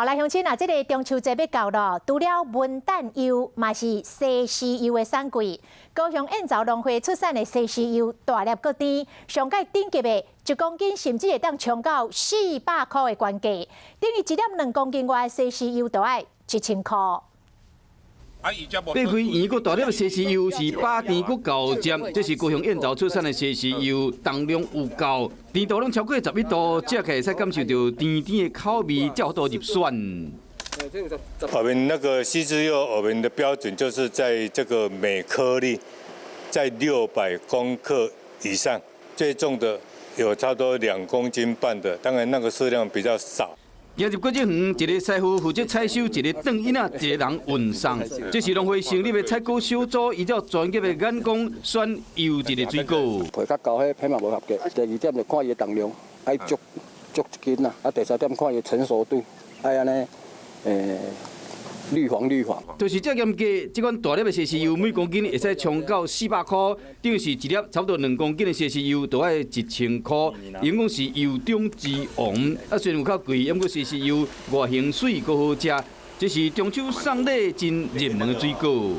好來，鄉親啊，這个中秋節欲到囉，除了文旦柚，嘛是西施柚的產季。高雄燕巢農會出產的西施柚大粒閣甜，上蓋頂級的1公斤甚至會當衝到400箍的原價，等於一粒2公斤外的西施柚就愛1000箍。白開圓閣大粒的西施柚是飽甜閣厚汁，這是高雄燕巢出產的西施柚，重量有夠，甜度攏超過11度，食起來會使感受著甜甜的口味，才有法度入選。我們那個西施柚，我們的標準就是在這個每顆粒在600公克以上，最重的有差不多2公斤半的，當然那個數量比較少。行入果子園，一個師傅負責採收，一個轉椅仔，一個人運送。這是農會成立的採果小組，依照專業的眼光選優質的水果。皮較厚，彼嘛無合格。第二點就看伊的重量，愛足足一斤啦。啊，第三點看伊的成熟度，愛按呢，綠黃綠黃。就是這嚴格，這款大粒的西施柚每公斤會使衝到400箍，等於是一粒差不多2公斤的西施柚，就愛1000箍。因講是柚中之王，啊雖然有較貴，毋過西施柚外形媠閣好食，這是中秋送禮真熱門的水果。